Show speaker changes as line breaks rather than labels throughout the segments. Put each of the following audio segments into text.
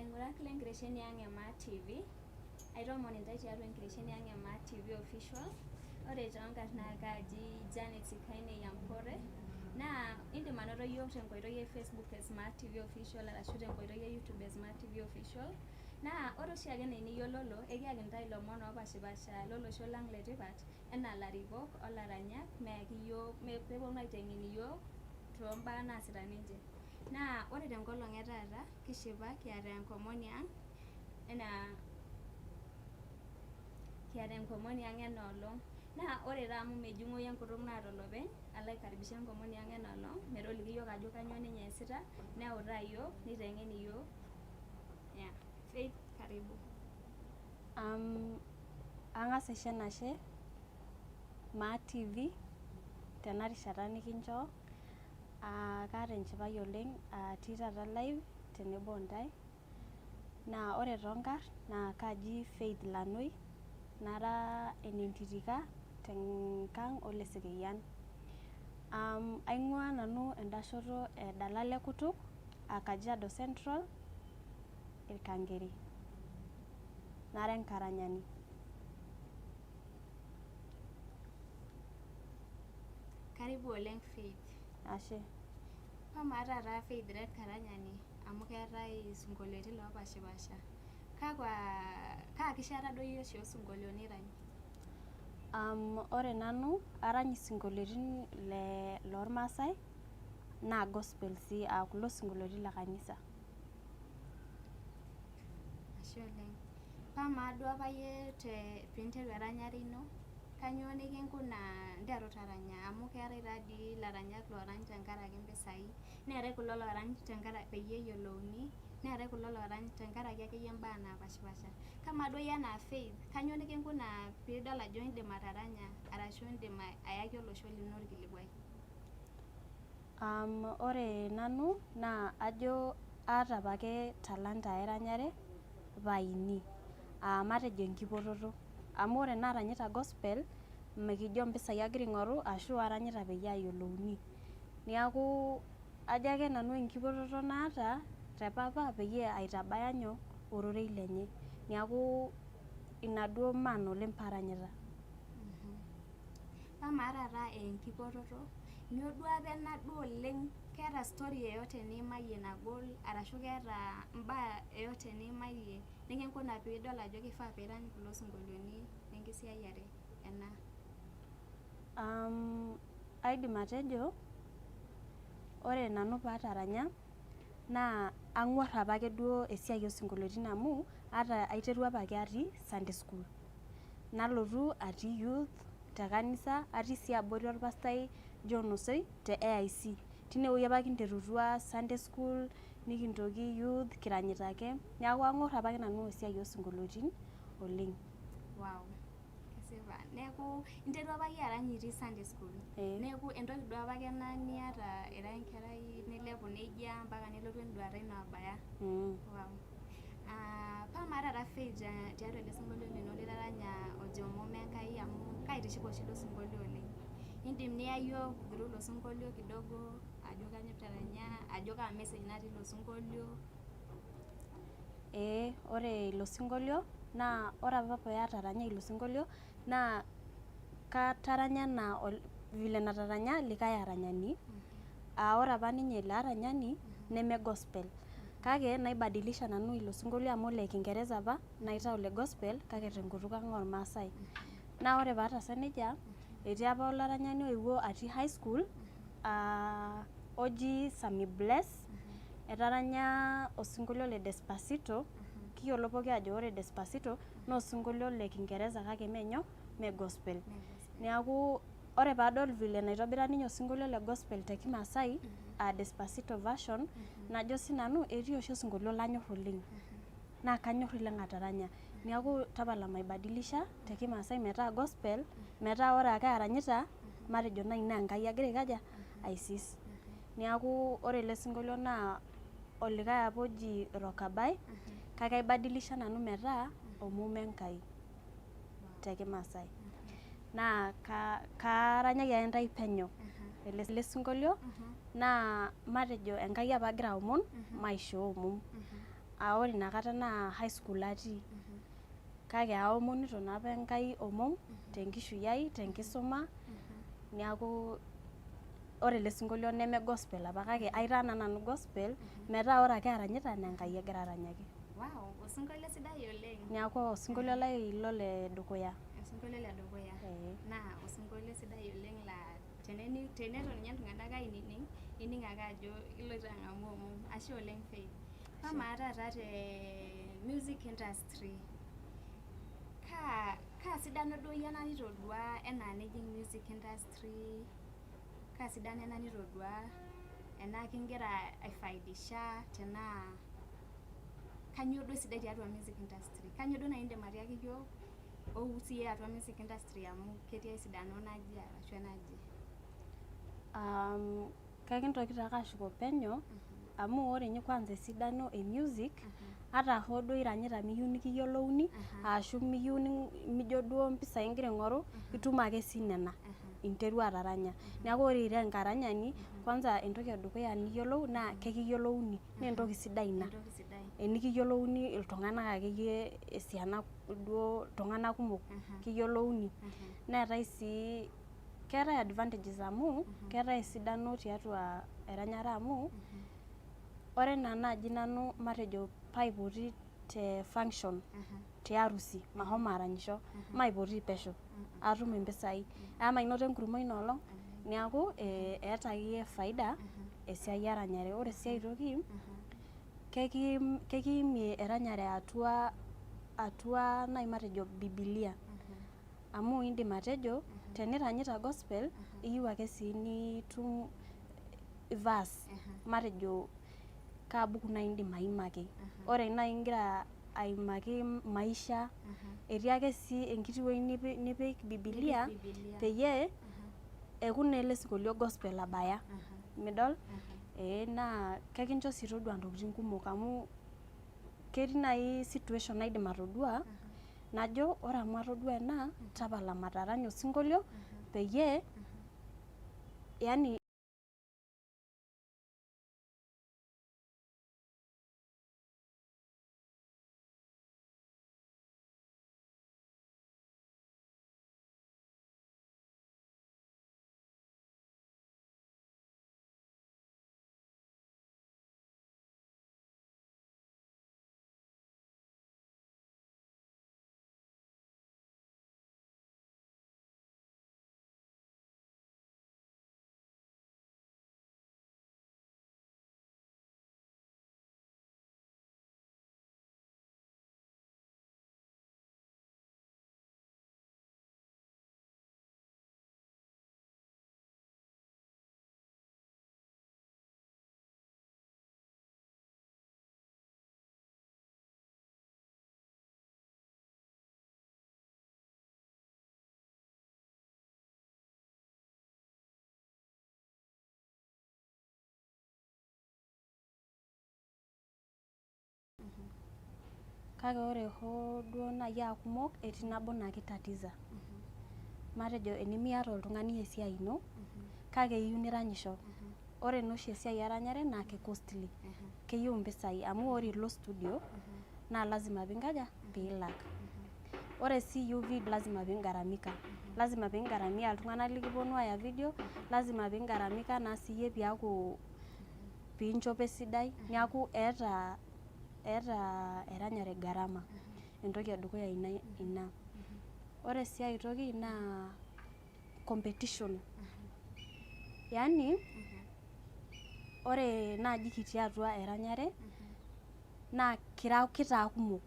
Ilaing'urak lenkitesheni ang' e Maa TV, aitoomon intae tiatua enkitesheni ang' e Maa TV official. Ore toonkarn naa kaaji Janet Sikaine Nyampore naa indim anoto iyiook tenkoitoi e Facebook e Smart TV official arashu tenkoitoi e YouTube e Smart TV official. Naa ore oshiake enaa eniyiololo, ekiyaki intae ilomon oopaashipaasha lolosho lang' le tipat enaa ilarikok olaranyak meyaki iyiook peeponu aiteng'en iyiook toombaa naasita ninche. Naa ore tenkolong e taata kishipa kiata enkomoni ang' enaa kiata enkomoni ang' ena olong'. Naa ore taa amu mejing'oyu enkutuk naata olopeny, alo aikaribisha enkomoni ang' ena olong' metoliki iyiook ajo kainyoo ninye eesita, neutaa iyiook, niteng'en iyiook. Yeah. Faith, karibu.
Ang'as aisho enashe Maa TV tena rishata nikinchoo. Kaata enchipai oleng' atii taata live tenebo ontae. Naa ore toonkarn naa kaaji Faith Lanoi nara enentitika tenkang' ole Sekeyian. Aing'ua nanu enda shoto e Dalal Ekutuk aa Kajiado Central, Irkangeri. Nara enkaranyani.
Karibu oleng' Faith.
Ashe.
Amaa taata Faith ira enkaranyani amu keetae isinkolioitin loopashipaasha, kakwa kaa kishata duo iyie oshi osinkolio nirany?
Ore nanu arany isinkolioitin le lormaasai naa gospel sii aa kulo sinkolioitin le kanisa.
Ashe oleng'. Kamaa duo apa iyie te piinteru eranyare ino, kainyoo nikinkuna nteru taranya amu keetae taadii ilaranyak loorany tenkaraki impisai, neetae kulo loorany tenkaraki peyie eyiolouni, neetae kulo loorany tenkaraki akeyie imbaa naapashipaasha. Kamaa duo iyie enaa Faith, kainyoo nikinkuna piidol ajo indim ataranya arashu indim ayaki olosho lino orkilikuai?
Ore nanu naa ajo aata apake talanta eranyare paaini aa matejo enkipototo amu ore naaranyita gospel mikijo impisai agira aing'oru ashu aranyita peyie ayiolouni. Niaku ajo ake nanu enkipototo naata te papa peyie aitabaya nyoo ororei lenye. Niaku ina duo maana oleng' paaranyita.
Amaa taata enkipototo, nyoo duo apa ena duo oleng' keeta story yeyote niimayie nagol arashu keeta imbaa yeyote niimayie nikinkuna piidol ajo kifaa piirany kulo sinkolioitin lenkisiayiare ena?
Aidim atejo ore nanu paataranya naa ang'war apake duo esiai osinkolioitin amu ata aiterua apake atii Sunday school. Nalotu atii youth te kanisa, atii sii abori orpastai John Osoi te AIC. Tinewueji apa kinterutua Sunday school, nikintoki youth kiranyita ake. Neeku ang'war apake nanu esiai osinkolioitin oleng'.
Wow, kesipa. Neeku interua apa iyie arany itii Sunday school?
Ee.
Neeku entoki duo apake ena niata ira enkerai nilepu neija mpaka nelotu enduata ino abaya. Wow. Ah, pamaa taata Faith tiatua ele sinkolio lino litaranya ojo Omom Enkai amu kaitiship oshi ilo sinkolio oleng'. Indim niya iyiook through ilo sinkolio kidogo ajo kainyoo pitaranya, ajo kaa message natii ilo sinkolio.
Ee ore ilo sinkolio naa ore apa pee ataranya ilo sinkolio naa kataranya enaa vile nataranya likae aranyani aa ore apa ninye ilo aranyani neme gospel kake naibadilisha nanu ilo sinkolio amu ile kingereza apa naitau ile gospel kake tenkutuk ang' ormaasai. Naa ore paataasa nejia etii apa olaranyani oewuo atii high school oji Sammy Bless etaranya osinkolio le Despacito kiyiolo pooki ajo ore Despacito naa osinkolio le kingereza kake mee nyoo mee gospel. Niaku ore paadol vile naitobira ninye osinkolio le gospel te kimaasai aa Despacito version najo sinanu etii oshi osinkolio lanyorr oleng' naa kanyorr oleng' ataranya. Niaku tapala maibadilisha te kimaasai metaa gospel metaa ore ake aranyita matejo naaji naa Enkai agira aikaja aisis. Niaku ore ele sinkolio naa olikae apa oji Rokabai kake aibadilisha nanu metaa Omom Enkai te kimaasai. Naa kaaranyaki ake intae penyo ele sinkolio naa matejo Enkai apa agira aomon maishoo omom. Ore inakata naa high school atii. Kake aomonito naa apa Enkai omon tenkishui ai, tenkisuma, neeku ore ele sinkolio neme gospel apa kake aitaa naa nanu gospel metaa ore ake aranyita naa Enkai agira aranyaki.
Wow, osinkolio sidai oleng.
Neeku osinkolio lai ilo le dukuya.
Osinkolio le dukuya.
Ee.
Naa osinkolio sidai oleng laa teneton ninye iltung'anak ainining, ining ake ajo iloito ang'amu omon. Ashe oleng Faith. Amaa taata te music industry, kaa sidano duo iyie ena nitodua enaa nijing music industry, kaa sidano ena nitodua enaa kingira aifaidisha tenaa kanyoo duo esidai tiatua music industry? Kanyoo duo naaji indim atiaki iyiok ou siyie atua music industry amu ketii esidano naje arashu enaje?
Kakintoki taa ake ashuko penyo amu ore ninye kwanza esidano e music ata hoo duo iranyita miyieu nikiyiolouni ashu miyieu mijo duo mpisai ingira aing'oru itum ake sii nena interua ataranya. Neeku ore ira enkaranyani kwanza entoki edukuya niyiolou naa kekiyiolouni naa entoki sidai ina.
Entoki sidai.
Enikiyiolouni iltung'anak akeyie esiana duo iltung'anak kumok kiyiolouni. Neetae sii keetae advantages amu keetae esidano tiatua eranyare amu ore enaa naaji nanu matejo paipoti te function te harusi mashomo aranyisho maipoti pesho atum impisai amaa inoto enkurma ina olong niaku eeta akeyie faida esiai eranyare. Ore sii aetoki kekiimie eranyare atua atua naaji matejo bibilia amu indim atejo teniranyita gospel iyieu ake sii nitum verse matejo kaa buku naaji indim aimaki. Ore naaji ingira aimaki maisha etii ake sii enkiti wueji nipik bibilia
Bibilia.
peyie eeku naa ele sinkolio gospel abaya. Midol? Ee naa kekincho sii todua ntokitin kumok amu ketii naaji situation naidim atodua najo ore amu atodua ena tapala mataranya osinkolio peyie yaani kake ore hoo duo naaji aa kumok etii nabo naa kitatiza. Matejo enimiata oltung'ani esiai ino kake iyieu niranyisho. Ore naa oshi esiai eranyare naa ke costly keyieu impisai amu ore ilo studio naa lazima piinkaja piilak. Ore sii iyieu video lazima pingharamika. Lazima pingharamia iltung'anak likiponu aaya video lazima pingharamika naa siiyie piaku piinchopo esidai niaku eeta eranyare gharama. Entoki edukuya ina. Ore sii aetoki naa competition. Yaani ore naaji kitii atua eranyare naa kira kitaa kumok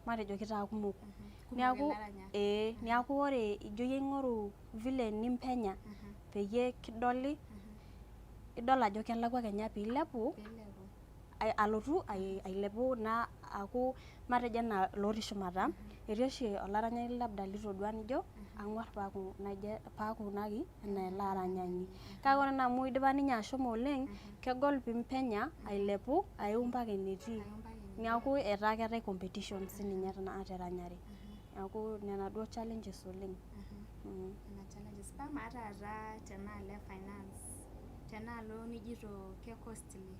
matejo kitaa kumok.
Kumok
Niaku
ilaranyak.
ee niaku ore ijo iyie aing'oru vile nimpenya peyie kidoli idol ajo kelakua kenya piilepu
Piilepu.
Alotu ailepu naa aaku matejo enaa ilotii shumata etii oshi olaranyani labda litodua nijo ang'uar paaku naijo paakunaki enaa ele aranyani. Kake ore naa amu idipa ninye ashomo oleng kegol pimpenya ailepu ayeu mpaka enetii.
Ayo mpaka enetii.
Niaku etaa keetae competition sininye teranyare. Niaku nena duo challenges oleng.
Nena challenges. Amaa taata tenaalo e finance, tenaalo nijito ke costly.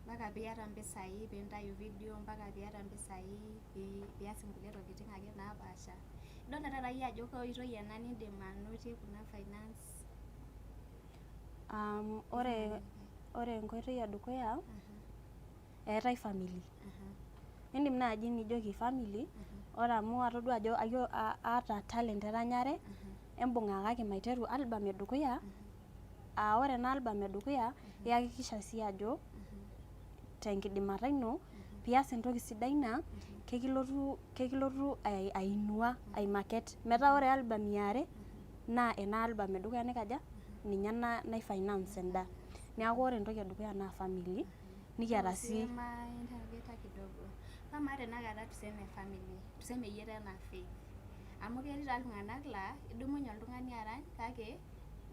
Mpaka piata mpisai piintayu video, mpaka piata mpisai pias inkulie tokitin ake napaasha. Idolta taata iyie ajo kaa oitoi ena niindim anotie kuna finance?
Ore enkoitoi edukuya, eetae family. Indim naaji nijoki family, ore amu atodua ajo aata talent eranyare, embung'akaki maiteru album edukuya, aa ore ena album edukuya, iyakikisha sii ajo tenkidimata ino pias entoki sidai naa kekilotu ainua aimarket metaa ore album iare naa ena album edukuya naikaja ninye nai finance enda. Neeku ore entoki edukuya naa family, nikiata sii
Kidogo. Amaa tenakata tuseme family, tuseme iyie tena Faith. Amu ketii taa iltung'anak laa idumunye oltung'ani arany kake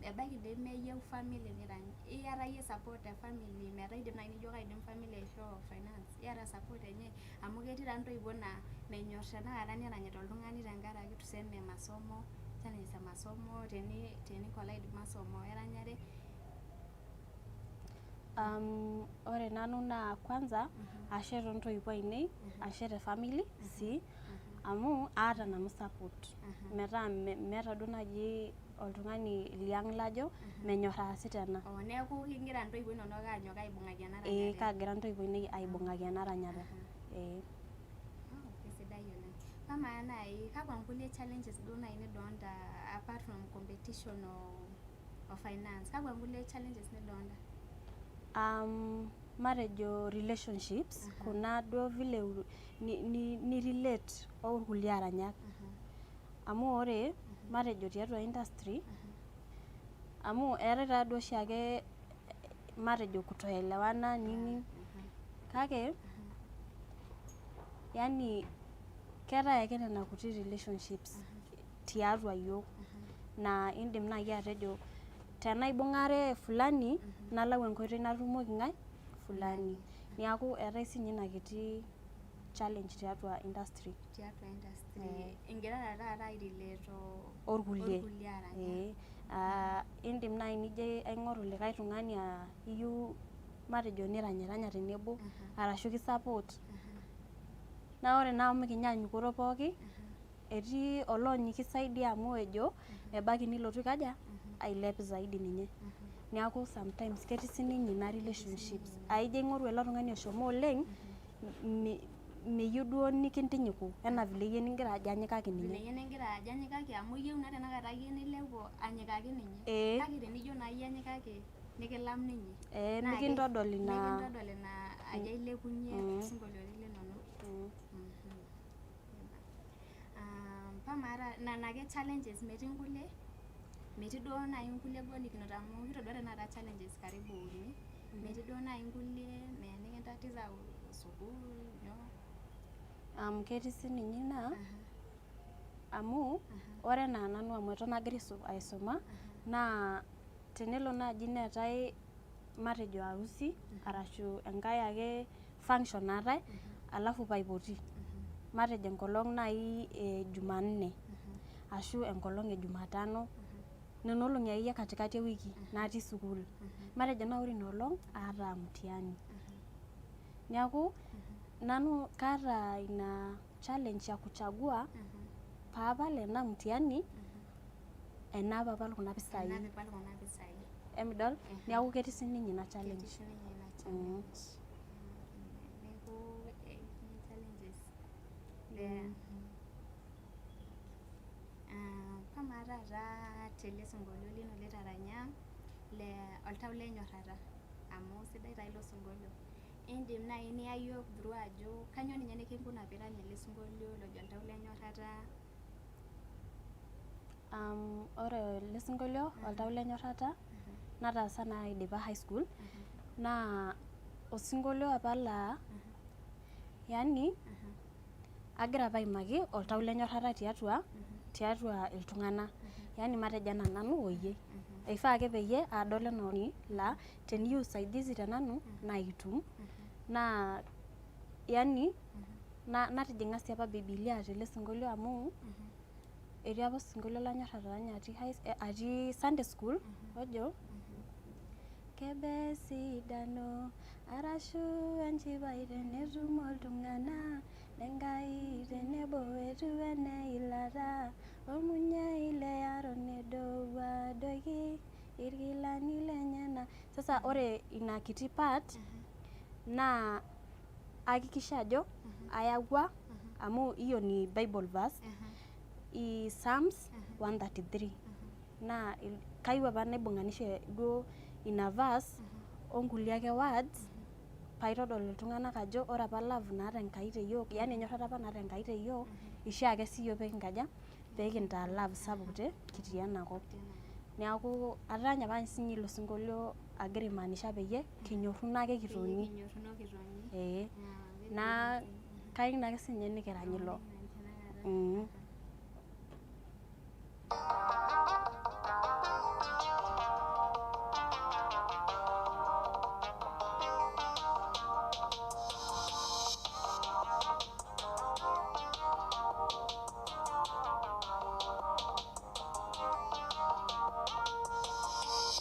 ebaiki nemeyieu family nirany. Iyata iyie support e family metaa idim naaji nijo kaidim family aishoo finance. Iyata support enye amu ketii taa intoiwuo naa menyor tenakata neranyita oltung'ani tenkaraki tuseme masomo, challenges e masomo, teni collide masomo weranyare.
Ore nanu naa kwanza ashe toontoiwuo ainei, ashe te family sii amu aata nanu support metaa meeta duo naaji oltung'ani liang' lajo menyor aasita ena.
Oh, neeku kigira intoiwuo inonok aanyok aibung'aki ena
Ee,
ranyare.
Kaagira intoiwuo ainei aibung'aki ena ranyare. Ee.
Oh, kesidai oleng. Kamaa naaji kakwa nkulie challenges duo naaji nidolta apart from competition o finance? Kakwa nkulie challenges nidolta?
Matejo relationships, kuna duo vile ni relate orkulie aranyak. Amu ore matejo tiatua industry, amu eetae taa duo oshiake matejo kutoelewana nini, kake yani keetae ake nena kuti relationships tiatua yiok naa indim naaji atejo tenaibung'are fulani nalau enkoitoi natumoki ng'ae fulani. Niaku eetae sinye ina kiti challenge tiatua industry.
Tiatua industry. Ingirara taata airelate o
Orkulie.
Orkulie aranyak.
Ee, indim naaji nijo aing'oru likae tung'ani iyieu matejo niranyiranya tenebo arashu kisupport. Naa ore naa amu mikinyaanyukoro pooki, etii oloony kisaidia amu ejo ebaiki nilotu aikaja ailep zaidi ninye. Niaku sometimes ketii sininye ina relationships aijo aing'oru ele tung'ani oshomo oleng', meyieu duo nikintinyiku enaa vile iyie nigira ajo anyikaki
Vile
ninye.
iyie nigira ajo anyikaki amu iyieu naa tenakata iyie nilepu anyikaki ninye.
Ee.
Kake tenijo naa iyie anyikaki nikilam ninye.
Ee,
Naa
mikintodol ina
mikintodol ina ajo ailepunye isinkolioitin linonok. Pamaa nena ake challenges, metii nkulie? Metii duo naaji nkulie golikinot amu kitodua tenakata challenges karibu uni. Metii duo naaji nkulie meya nikintatiza sukuul nyoo?
Ketii sininye ina amu ore enaa nanu amu eton agira aisuma, naa tenelo naaji neetae matejo harusi arashu enkae ake function naatae alafu paipoti matejo enkolong' naaji e Jumanne ashu enkolong' e Jumatano, nena olong'i akeyie katikati e wiki natii sukuul, matejo naa ore ina olong' aata mtihani, niaku nanu kaata ina challenge ya kuchagua paapal ena mtihani ena paapal kuna pisai.
Ena piipal kuna pisai.
Emidol, niaku ketii sininye ina challenge.
Ketii sininye ina challenge. Neeku challenges there. Kamaa taata tele sinkolio lino litaranya le oltau lenyorrata, amu sidai taa ilo sinkolio, indim naaji niya yiok through ajo kanyoo ninye nikinkuna piirany ele sinkolio lojo oltau lenyorrata?
Ore ele sinkolio oltau lenyorrata nataasa naa aidipa high school, naa osinkolio apa laa yani agira apa aimaki oltau lenyorrata tiatua iltung'anak, yani matejo enaa nanu oyie eifaa ake peyie adol enaa laa teniyieu usaidizi te nanu naa itum naa yani natijing'a sii apa bibilia tele sinkolio amu etii apa osinkolio lanyorr ataranya atii Sunday school ojo. Kebe esidano arashu enchipai tenetumo iltung'anak lenkai tenebo etiu enaa eilata ormunyei le Aron edou adoiki irkilani lenyenak. Sasa ore ina kiti part naa hakikisha ajo ayawua amu hiyo ni bible verse i Psalms 133 naa kayieu apa naibung'anisha duo ina verse onkulie ake words paitodol iltung'anak ajo ore apa love naata Enkai te yiok, yaani enyorrata apa naata Enkai te yiok, ishaa ake sii yiok pekinkaja pekintaa love sapuk te kitii enakop. Niaku ataranya apa sinye ilo sinkolio agira aimaanisha peyie kinyorruno ake
Peyie
kitoni.
kinyorruno kitoni.
Ee.
Ah, very
Naa
good thing.
kayieu naake sinye nikirany ilo.
Nikirany tenakata.
Mm.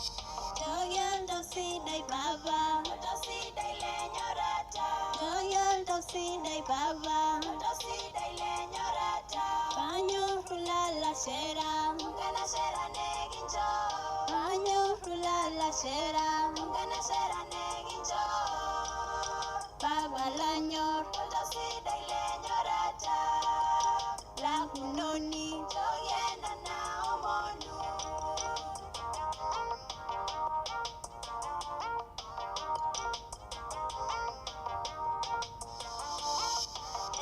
Oltau sidai papa, oltau sidai lenyorata, oltau sidai papa, oltau sidai lenyorata, kanyorru lalashera, nkanashera nekincho, kanyorru lalashera, nkanashera nekincho, papa lanyor, oltau sidai lenyorata, lakunoni, nchoyena naomonu.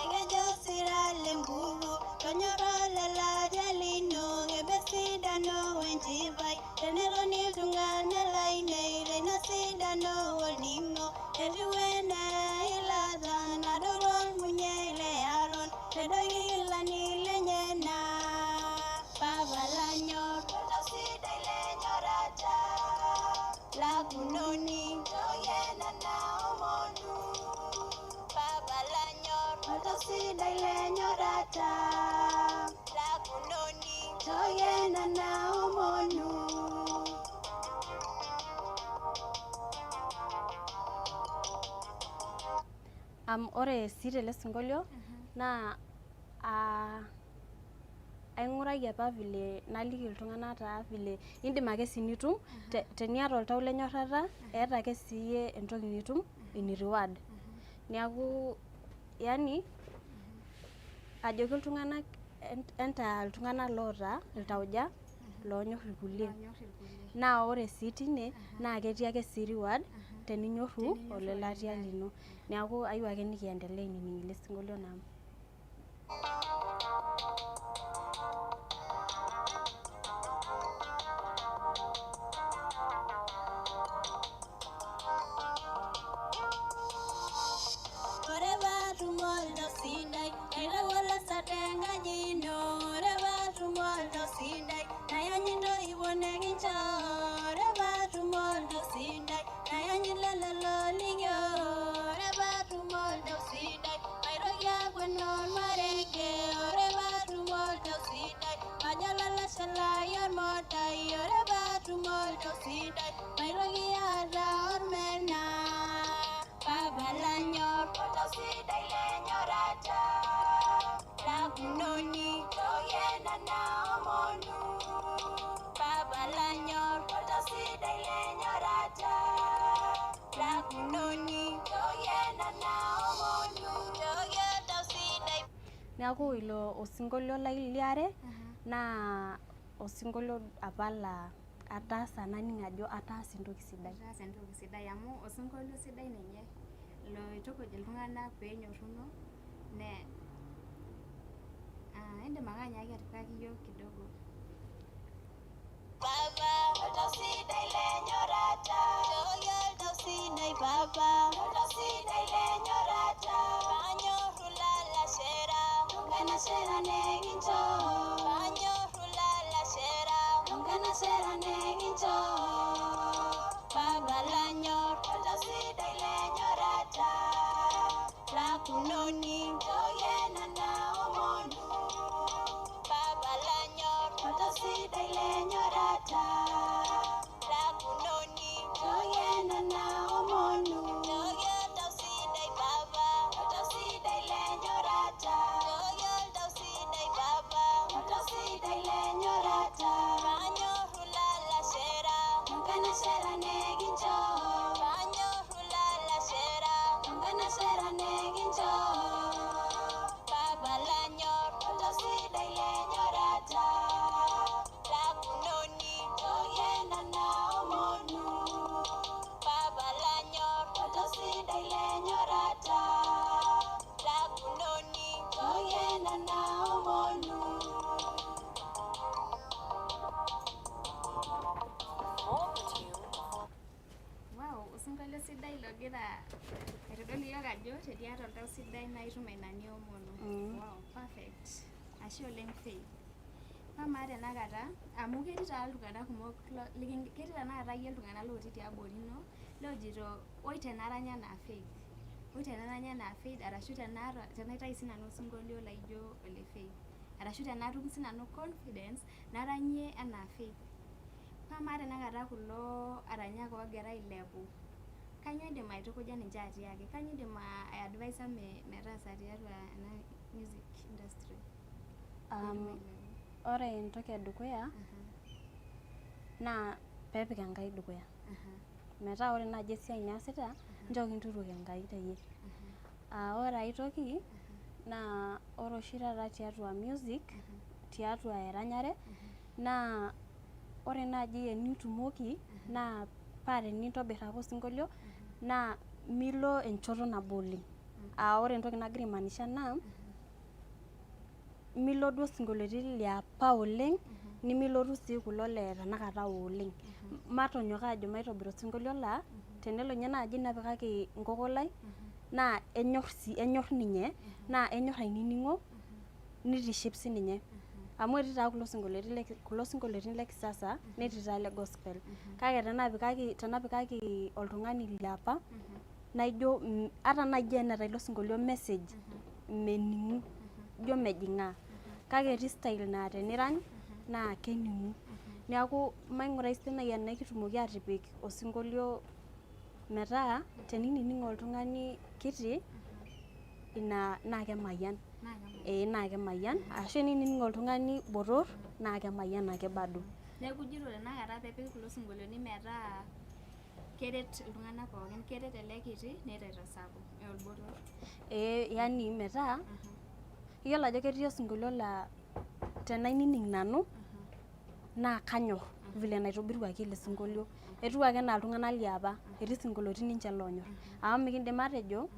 Ekejo sira lenkuku, tonyora lelatia lino, kebe sidano wenchipai, tenetoni iltung'anak lainei, teina sidano olning'o, etiu enaa eilata nadoro ormunyei le Aron, nedoiki kilani lenyenak. Papa lanyor, oltau sidai lenyorata, lakunoni, ntoyena naomonu. Papa lanyor, oltau sidai lenyorata, lakunoni, ntoyena naomonu.
Ore sii tele sinkolio naa aing'urayie apa vile naliki iltung'anak taa vile indim ake sii nitum teniata oltau lenyorrata eeta ake siiyie entoki nitum in reward. Niaku yaani ajoki iltung'anak entaa iltung'anak loota iltauja loonyorr irkulie.
Loonyorr irkulie.
Naa ore sii tine naa ketii ake sii reward teninyorru
Teninyorru
olelatia
olelatia.
Lino. Niaku ayieu ake nikiendelea ainining ele sinkolio naa.
Ore paatum oltau sidai, naitau olasar tenkaji ino. Ore paatum oltau sidai, nayany intoiwuo nekincho. Ore paatum oltau sidai, nayany lelo loolikio. Ore paatum oltau sidai, maitoki aaku enormarenge. Ore paatum oltau sidai, majo olalashe lai ormodai. Ore paatum oltau sidai, maitoki aata ormena. Papa lanyor, oltau sidai lenyorata, lakunoni, ntoyena naomonu. Papa lanyor, oltau sidai lenyorata, lakunoni, ntoyena naomonu. Ntoki oltau sidai.
Niaku ilo osinkolio lai liare naa osinkolio apa laa ataasa naning ajo ataasa entoki sidai.
Itaasa entoki sidai amu osinkolio sidai ninye loitukuj iltung'anak peenyorruno ne indim ake anyaaki atipikaki iyiok kidogo.
Papa, oltau sidai lenyorata, ntoki oltau sidai papa, oltau sidai lenyorata, kanyorru lalashera, nkanashera nekincho, kanyorru lalashera, nkanashera nekincho, papa lanyor, oltau sidai lenyorata, lakunoni, ntoyena naomonu. Papa lanyor, oltau sidai lenyorata, lakunoni, ntoyena
Igira aitodol iyiook ajo teniata oltau sidai naa itum ina niomonu. Wow, perfect. Ashe oleng Faith. Amaa tenakata, amu ketii taa iltung'anak kumok ketii tenakata iyie iltung'anak lotii tiabori ino loojito oi tenaranya enaa Faith, oi tenaranya enaa Faith arashu tenaata tenaitayu sinanu osinkolio laijo ole Faith arashu tenatum sinanu confidence naranyie enaa Faith. Amaa tenakata kulo aranyak oogira ailepu, kainyoo indim aitukuja ninche atiaki? Kainyoo indim aiadvisa metaasa tiatua ena music industry?
Ore entoki edukuya naa peepik Enkai dukuya. Metaa ore naaji esiai niasita, nchoo kinturuki Enkai teyie. Ore ai toki naa ore oshi taata tiatua music, tiatua eranyare naa ore naaji enitumoki naa paa tenintobirr ake osinkolio naa milo enchoto nabo oleng. Ore entoki nagira aimaanisha naa milo duo isinkolioitin liapa oleng nimilotu sii kulo le tenakata oleng. Matonyok aajo maitobira osinkolio laa tenelo ninye naaji napikaki nkoko lai naa enyorr sii, enyorr ninye naa enyorr ainining'o nitiship siininye. Amu etii taa kulo sinkolioitin, kulo sinkolioitin le kisasa netii taa ile gospel. Kake tenapikaki oltung'ani liapa naijo ata naaji eneeta ilo sinkolio message mening'u, ijo mejing'aa. Kake etii style naa tenirany naa kening'u. Neeku maing'urai sii naai enaa ekitumoki aatipik osinkolio metaa teninining oltung'ani kiti ina naa kemayian. Ee naa kemayian ashu enining oltung'ani botorr naa kemayian ake bado.
Neeku ijito tenakata peepiki kulo sinkolioitin metaa keret iltung'anak pookin, keret ele kiti neret osapuk, olbotorr.
Ee yani metaa iyiolo ajo ketii osinkolio laa tenainining nanu naa kanyorr vile naitobiruaki ele sinkolio. Etiu ake enaa iltung'anak liapa, etii isinkolioitin ninche loonyorr. Amu mikiindim aatejo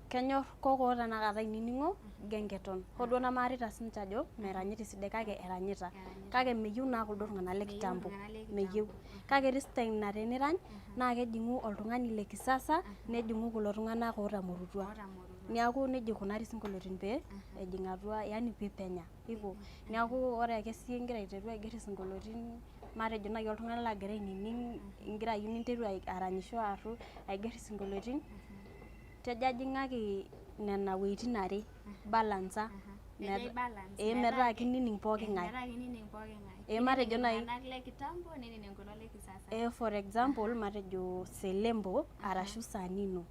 kenyorr kokoo tenakata ainining'o gengetone hoo duo nemaarita sininche ajo meranyita esidai kake eranyita. Kake meyieu naa kuldo tung'anak le kitambo, meyieu. Kake etii style naa tenirany naa kejing'u oltung'ani le kisasa nejing'u kulo tung'anak ootamorutua. Neeku neija ikunari isinkolioitin pee ejing atua yani piipenya hivyo. Neeku ore ake siyie igira aiteru aigerr isinkolioitin matejo naai oltung'ani laagira ainining igira ayieu ninteru aranyisho ashu aigerr isinkolioitin, tejo ajing'aki nena wueitin are, balansa ee metaa kinining pooking'ae.
Metaa kinining pooking'ae.
Ee matejo naai
Iltung'anak le kitambo ninining kulo le kisasa.
Ee for example matejo Selempo arashu Sanino.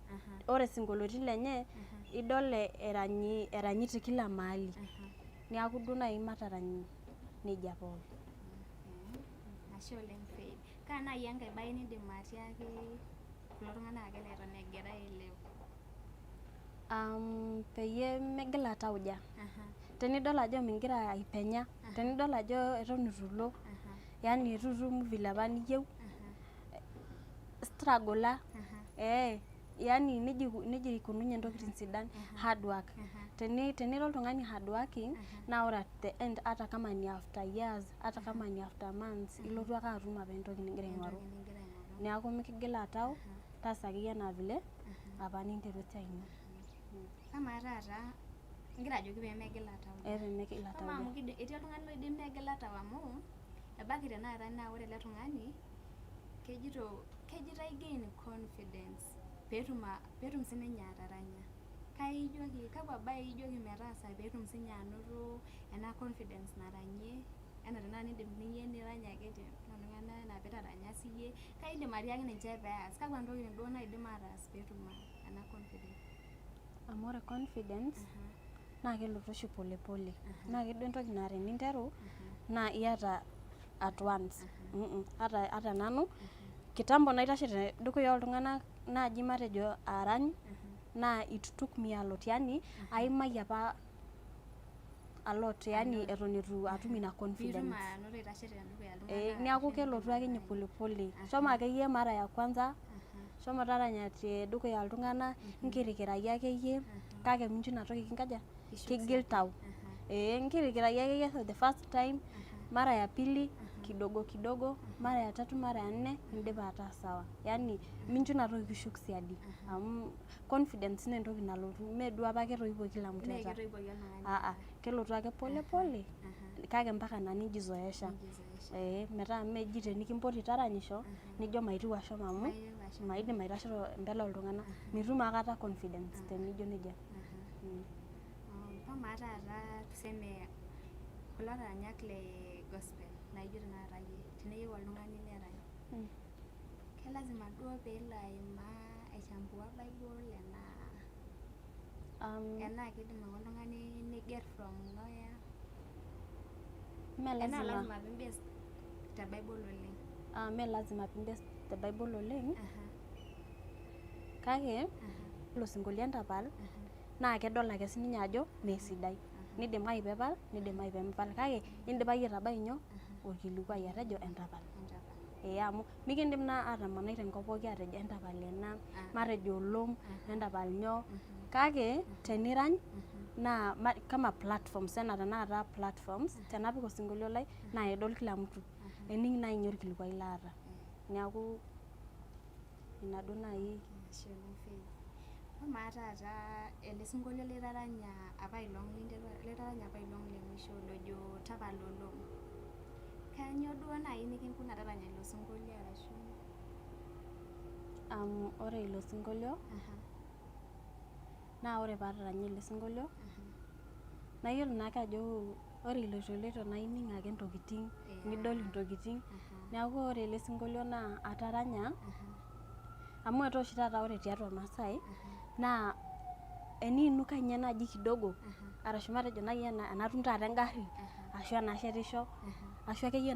Ore isinkolioitin lenye idol eranyi, eranyita kila mahali. Neeku duo naai matarany nejia pookin.
Ashe oleng Faith. Kaa naai enkae bae nindim atiaki kulo tung'anak ake leton egira ailepu?
Peyie megila tauja. Tenidol ajo migira aipenya, tenidol ajo eton itu ilo, yani itu itum vile apa niyieu, struggle ee yani nejia ikununye intokiting sidan, hard work. Tenira oltung'ani hard working naa ore at the end ata kama ni after years, ata kama ni after months ilotu ake atum apa entoki nigira aing'oru. Neeku mikigila tau, taasa akeyie enaa vile apa ninterua esiai ino.
Amaa taata ingira ajoki pee megila tau.
Ee pemegila
Amaa amu
tauja.
etii oltung'ani loidim negila tau amu ebaiki tenakata naa ore ele tung'ani kejito kejito aigain confidence peetum peetum sininye ataranya. Kai ijoki kakwa bae ijoki metaasa peetum sininye anoto ena confidence naranyie enaa tenakata nindim iyie nirany ake toltung'anak enaa pitaranya siiyie. Kai indim atiaki ninche peas? Kakwa ntokitin duo naidim ataas peetum ena confidence?
Amu ore confidence naa kelotu oshi pole pole. Naa keduo entoki naa teninteru naa iyata at once. Ata nanu kitambo naitashe tedukuya oltung'anak naaji matejo arany naa it took me a lot yani aimayie apa a lot yani eton itu atum ina
Piitum
confidence.
anoto aitashe tedukuya
Ee
iltung'anak
neeku
arashu
kelotu ake ninye pole pole. Shomo akeyie mara ya kwanza, shomo taranya tedukuya iltung'anak, inkirikirai akeyie kake mincho ina toki kinkaja, kigil tau. Ee inkirikirai akeyie for the first time, mara ya pili. Kidogo kidogo, mara ya tatu, mara ya nne, indipa ataa sawa. Yaani mincho ina toki kishuk siadi amu confidence naa entoki nalotu, mee duo apa ketoiwuoki kila mtu
Mee
eeta.
ketoiwuoki oltung'ani.
Aa, kelotu ake pole pole, kake mpaka naa nijizoesha.
Nijizoesha.
Metaa meji tenikimpoti taranyisho nijo maitieu ashomo amu
Maitieu ashomo.
maidim aitasho mbele oltung'anak. Mitum akata confidence tenijo nejia.
Amaa taata tuseme kulo laranyak le gospel naijo tenakata iyie, teneyieu oltung'ani nerany, kelazima duo peelo aimaa aichambua bible enaa enaa kidim ake oltung'ani niger from nowhere?
Mee
Enaa
lazima,
lazima pimbase te bible oleng?
Mee lazima pimbase te bible oleng, kake ilo sinkolio entapal naa kedol ake sininye ajo meesidai. Nidimayu peepal, nidimayu peemepal, kake indipa iyie aitabai nyoo orkilikuai atejo entapal.
Entapal.
Amu mikindim naa atamanai tenkop pooki atejo entapal ena, matejo olom, entapal nyoo, kake tenirany naa kama platforms enaa tenakata platforms, tenapik osinkolio lai naa kedol kila mtu. Ening naa ninye orkilikuai laata. Neeku ina duo naaji.
Ashe oleng, Faith. Amaa taata ele sinkolio litaranya apa ilong linterua litaranya apa ilong le mwisho lojo Tapala Olom. Kainyoo duo naaji nikinkuna taranya ilo sinkolio arashu?
Ore ilo sinkolio naa ore paataranya ele sinkolio naa iyiolo naake ajo ore iloito naa ining ake intokiting, nidol intokiting. Neeku ore ele sinkolio naa ataranya amu etaa oshi taata ore tiatua irmaasai naa eniinuka ninye naaji kidogo arashu matejo naaji enatum taata engarri ashu enashetisho ashu akeyie.